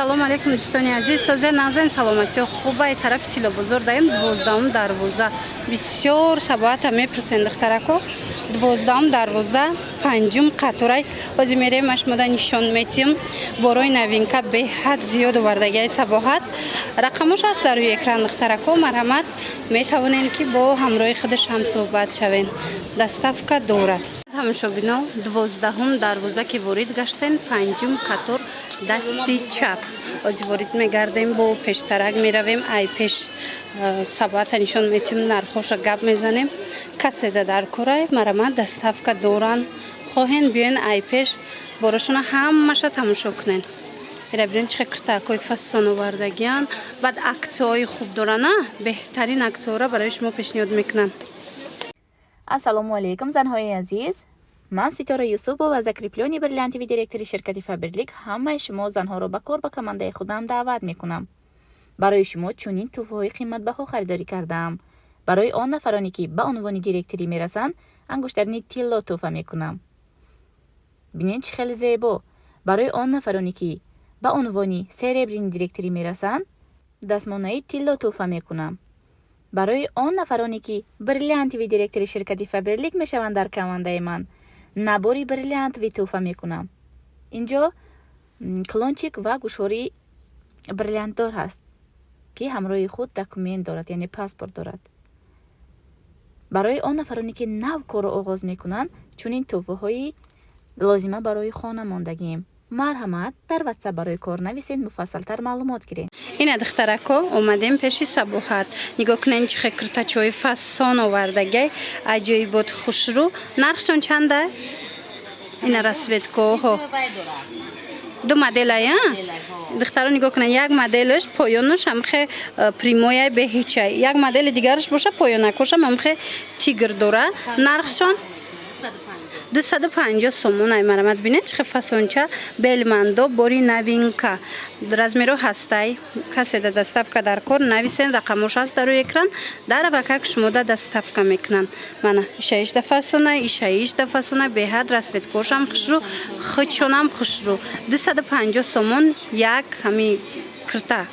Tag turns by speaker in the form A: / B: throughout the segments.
A: Ассалому алайкум, дӯстони азиз, созе назен, саломатиё хубай. Тарафи Тиллобозор даем, 12-ум дарвоза. Бисёр сабоата мепурсен, духтарако. 12-ум дарвоза, панҷум қаторай. Ҳозир мерем, машмода нишон метим. Борои новинка беҳад зиёд овардагиай Сабоҳат. Рақамош аст дар рӯи экран, духтарако, марҳамат, метавонем, ки бо ҳамроҳи худаш ҳам суҳбат шавем. Доставка дорад. Тамошобино, 12-ум дарвоза ки ворид гаштем, панҷум қатор, дасти чап. Ҳозир ворид мегардем, бо пештарак меравем, ай пеш Сабоҳата нишон метим, нархоша гап мезанем. Каседа дар корай, марҳамат, доставка доранд. Хоҳен, биёен, ай пеш борошона ҳамаша тамошо кунен. Ира бинем, чӣ киртакҳои фасон овардагиянд. Баъд аксияҳои хуб доранд, беҳтарин аксияҳоро барои шумо пешниҳод мекунанд.
B: Ассалому алайкум, занҳои азиз! Ман Ситора Юсупова, закреплённый бриллиантовый директори ширкати Фаберлик, ҳамаи шумо занҳоро ба кор ба командаи худам даъват мекунам. Барои шумо чунин тӯҳфаҳои қиматбаҳо харидорӣ кардаам. Барои он нафароне, ки ба унвони директорӣ мерасанд, ангуштарини тилло тӯҳфа мекунам. Бинед, чӣ хеле зебо! Барои он нафароне, ки ба унвони серебряный директорӣ мерасанд, дастмонаи тилло тӯҳфа мекунам. Барои он нафароне, ки бриллиантовый директори ширкати Фаберлик мешаванд, дар командаи ман набори бриллиантовый тӯҳфа мекунам. Инҷо кулончик ва гӯшвории бриллиантдор ҳаст, ки ҳамроҳи худ документ дорад, яъне паспорт дорад. Барои он нафароне, ки нав корро оғоз мекунанд, чунин тӯҳфаҳои лозима барои хона мондагием. Марҳамат, дар Ватсап барои кор нависед, муфассалтар маълумот гиред.
A: Ина, духтарако, омадем пеши Сабоҳат. Нигоҳ кунед, чӣ хел киртачаҳои фасон овардагай, аҷоибот, хушрӯ. Нархшон чанда? Ина расцветкоҳо ду моделая, духтаро, нигоҳ кунед. Як моделаш поёнаш ҳамхе прямой, беҳичай, як модели дигараш боша, поёнакошам ҳамхе тигр дора. Нархшон 250 сомон ай. Марамат, бинед, чӣ хел фасонча, белмандо, бори новинка, размеро ҳастай. Касе да доставка дар кор, нависен, рақамош ҳаст дар рӯи экран. Дар авакак шумода доставка мекунанд. Мана, ишаишда фасона, ишаишда фасона, беҳад расцветкошам хушрӯ, хучонам хушрӯ. 250 сомон як ҳами кирта,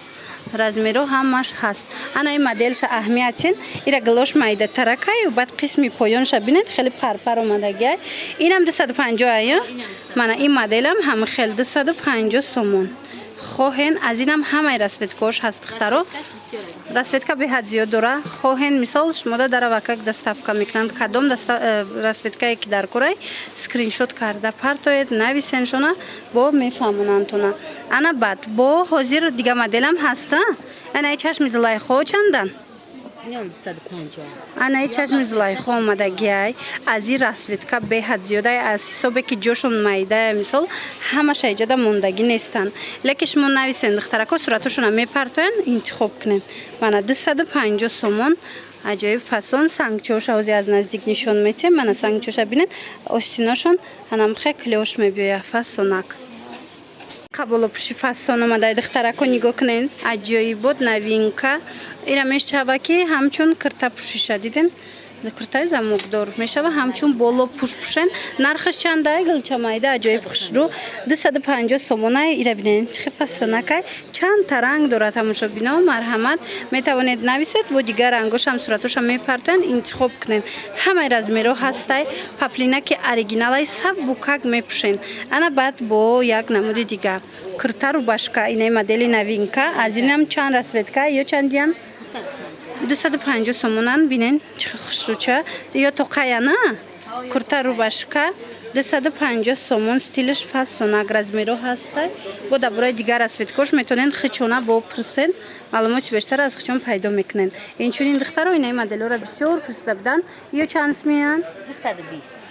A: размеро ҳамаш ҳаст. Ана ин моделша аҳамиятин, ира гилош майдатаракаю, баъд қисми поёнша бинед, хеле парпар омадагиай. Инам 250 ая. Мана ин моделам ҳама хел 250 сомон. Хоҳен, аз инам ҳамаи расцветкош ҳаст, духтаро, расцветка беҳад зиёд дора. Хоҳен, мисол, шумода дар авакак доставка мекунанд. Кадом расцветкае ки дар корай, скриншот карда партоед, нависеншона, бо мефаҳмонандтона. Ана, баъд бо ҳозир дига моделам ҳаста. Анаи чашми Зулайхо чандан? Анаи чашми Зулайхо омадагиай. Аз ин расцветка беҳад зиёдай, аз ҳисобе ки ҷошон майдая, мисол, ҳамаша иҷода мондагӣ нестанд, лекин шумо нависен, духтарако, суратошона мепартоянд, интихоб кунед. Мана, 250 сомон, аҷоиб фасон. Сангчоша ҳозир аз наздик нишон метиҳем. Мана, сангчоша бинед, остиношон анамхе клёш мебиёя, фасонак. Қаболопӯши фасон омадай, духтарако, нигоҳ кунед, аҷоибот, новинка. Ира мешава, ки ҳамчун кирта пӯшиша. Диден, киртаи замокдор мешава, ҳамчун боло пӯш пӯшен. Нархаш чандай? Гилчамайда, аҷоиб хушрӯ, 250 сомонай. Ира бинед, чӣ хел фасонакай, чанд ранг дорад. Тамошобино, марҳамат, метавонед нависед, бо дигар рангошам суратошам мепартоянд, интихоб кунед. Ҳамаи размеро ҳастай. Поплинаки оригиналай, саббукак мепӯшен. Ана, баъд бо як намуди дигар кирта рубашка, инаи модели новинка. Аз инам чанд расцветка ё чандиян? 250 сомонан. Бинен, чӣ хушрӯча, ё тоқаяна курта рубашка 250 сомон, стилаш фасонак, размеро ҳастай. Бо дар бораи дигар расцветкош метавонед хичона бо пурсен, маълумоти бештар аз хичон пайдо мекунед. Инчунин, духтаро, инаи моделҳоро бисёр пурсида буданд. Ё чанд меянд?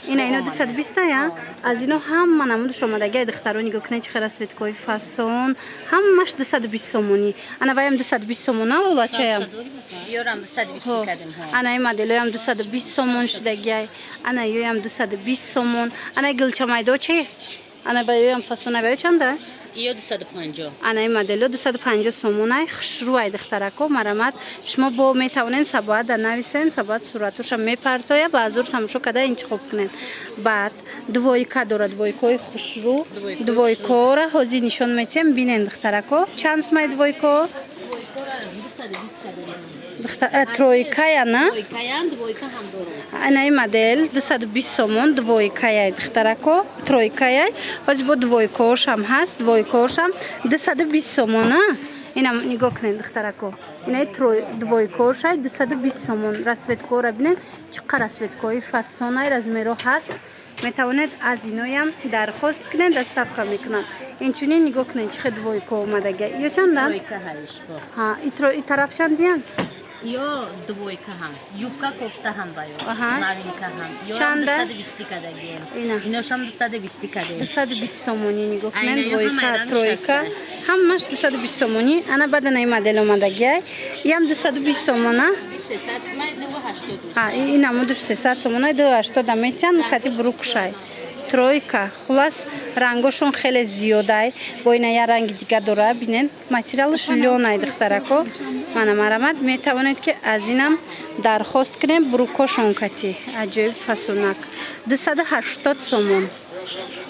A: Ина, ино 220 я. Аз ино ҳама намудаш омадагиай, духтаро, нигоҳ кунед, чӣ хел расцветкои фасон, ҳамаш 220 сомонӣ. Ана, ваям 220 сомона, лолачаям. Ана, ин моделоям 220 сомон шудагиай. Ана, ёям 220 сомон. Ана, гилчамайдо чи? Ана, ба ёям фасона, ба ё чанда?
C: Ё 250.
A: Анаи модело 250 сомонай, хушрӯай, духтарако. Марамат, шумо бо метавонед Сабоат да нависен, Сабоат суратоша мепартоя, ба азур тамошо карда интихоб кунед. Баъд двойка дорад, двойкои хушрӯ. Двойкора ҳозир нишон метиҳем, бинен, духтарако. Чанд сумай двойко? Тройкая на? Анаи модел 220 сомон двойкаяй, духтарако, тройкаяй. Ҳозир бо двойкоошам ҳаст, двойкоошам 220 сомона. Инам нигоҳ кунед, духтарако, инаи двойкоошай 220 сомон. Расцветкора бинед, чӣ қадр расцветкои фасонай, размеро ҳаст. Метавонед аз иноям дархост кунед, доставка мекунам. Инчунин нигоҳ кунед, чӣ хел двойко омадага. Ё чандам? И тараф чандиян?
C: Ё двойка ҳам, юбка, кофта ҳам, ба ё новинка ҳам. Ё 220 кадагем. Иношам 220 кадем.
A: 220 сомонӣ, нигоҳ кунед, двойка, тройка, ҳамаш 220 сомонӣ. Ана баъд анаи модел омадагиай, иам 220 сомона. Ин намудуш 300 сомона, 280 метиҳанд, кати брюкшай, тройка. Хулас, рангошон хеле зиёдай. Бо ина як ранги дига дора, бинен, материалаш лёнай, духтарако. Мана, марамат, метавонед, ки аз инам дархост кунем. Брюкошон кати аҷоиб фасонак, 280 сомон.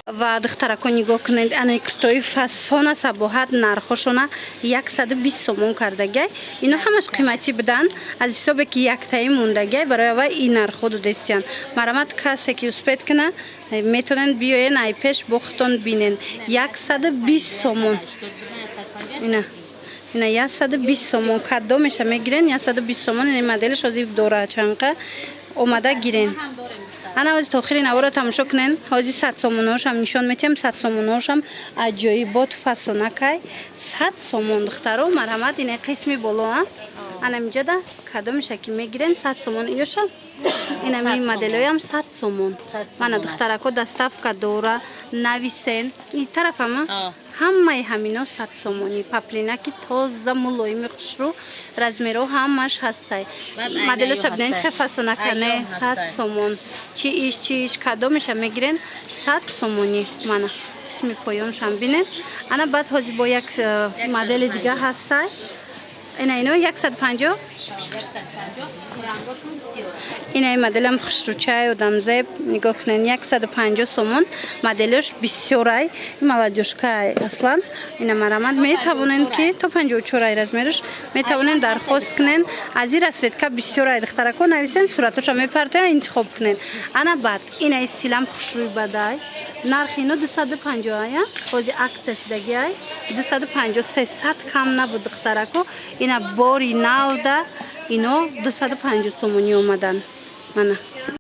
A: Ва, духтарако, нигоҳ кунед, ана киртои фасона. Сабоҳат нархошона 120 сомон кардагай. Ино ҳамаш қиматӣ буданд, аз ҳисобе ки яктаи мондагай, барои аввал ин нархҳо додестиянд. Марамат, касе ки успеть куна, метавонед биёен, ай пеш бо худтон бинен. 120 сомон ина, ина 120 сомон. Кадомеша мегирен, 120 сомон. Ин моделш ҳозир дора чанқа, омада гирен. Ана ҳозир то охири наворо тамошо кунен. Ҳозир 100 сомонаошам нишон метиҳам. 100 сомонаошам аҷоибот, фасонакай, 100 сомон. Духтаро, марҳамат, ина қисми боло ана инҷода кадомеша ки мегирен, 100 сомон. Иёша, инами моделоям 100 сомон. Мана, духтарако, доставка дора, нависен. И тарафама ҳамаи ҳамино 100 сомонӣ. Поплинаки тоза, мулоими, хушрӯ, размеро ҳамаш ҳастай. Моделоша бинен, чӣ хел фасонака, не? 100 сомон. Чи иш, чи иш, кадомеша мегирен, 100 сомонӣ. Мана қисми поёншам бинед. Ана баъд ҳозир бо як модели дига ҳастай. Ина ино 150. Инаи моделам хушрӯчай, одамзеб, нигоҳ кунед, 150 сомон. Моделош бисёрай, молодёжкай аслан. Ина, марамат, метавонед, ки то 54 ай размераш, метавонед дархост кунед. Аз ин расцветка бисёрай, духтарако, нависен, суратоша мепартоян, интихоб кунед. Ана баъд инаи стилам хушрӯй бадай. Нархи ино 250 ая, ҳозир акция шудагиай, 250, 300 кам набуд, духтарако. Ина бори навда ино 250 сомонӣ омадан. Мана.